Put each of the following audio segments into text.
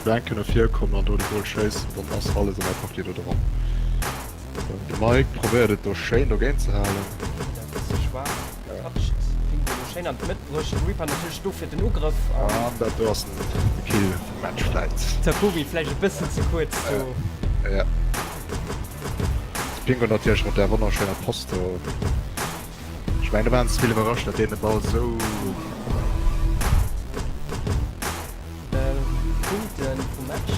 Bänken no vir kommen an do de Goal schéissen, dann ass alles an der Partie do dran. De Mike probéiert et do schéin dogéint ze halen. Dat bësse schwaach getoucht, Pingo do schéin an d'Mëtt bruecht, de Reaper natierlech do fir den Ugrëff an. An dat do ass de Kill vum Match vläit. Takumi vläicht e bëssen ze kuerz do. Jo. De Pingo natierlech mat där wonnerschéiner Post do. Ech mengen do waren se vill iwwerrascht, datt deen de Ball esou. Punkte vum Match.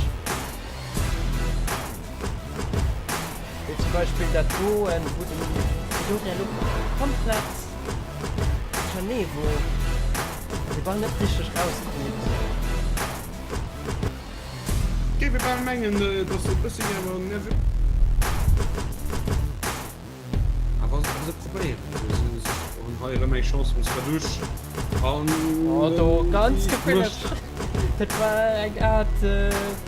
Wéi zum Beispill dat do, wou den Doria lo komplett duerchernee wor an de Ball net richteg rauskritt. Géif ee bal mengen, dass se e bëssi méi awer nervös. Awer se probéieren, se hunn hei erëm eng Chance vum Skadouche an. Oh do ganz geféierlech, dat war eng Art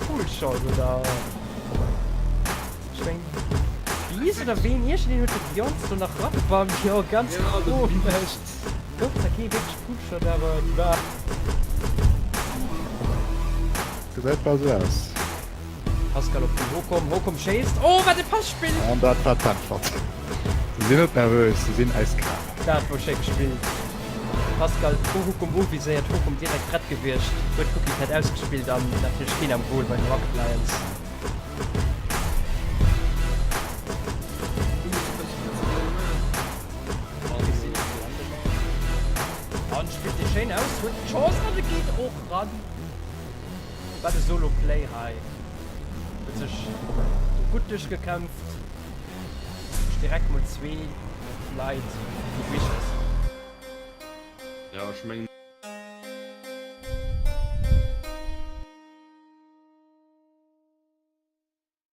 Poolshot oder ech meng Bees oder ween, iergendeen huet de Beyonce do nach ragebammt, jo ganz komesch, gouf zwar kee wierklech Poolshot awer et war. Gesäit bal sou aus. Pascal op den Hokom, Hokom schéisst, oh wat e Passpill! An dat war d'Äntwert. Se sinn net nervös, se sinn äiskal. Dat wor schéi gespillt. Pascal pro Hokom uviséiert, Hokom direkt prett gewiescht, huet d'Cookie Cat ausgespillt an natierlech keen am Goal bei den Rocket Lions. An spillt dee schéin aus, huet d'Chance an e geet och ran. Wat e Solo Play hei. Huet sech do gutt duerchgekämpft. Sech direkt mol zwee Leit gewicht. Jo ech mengen.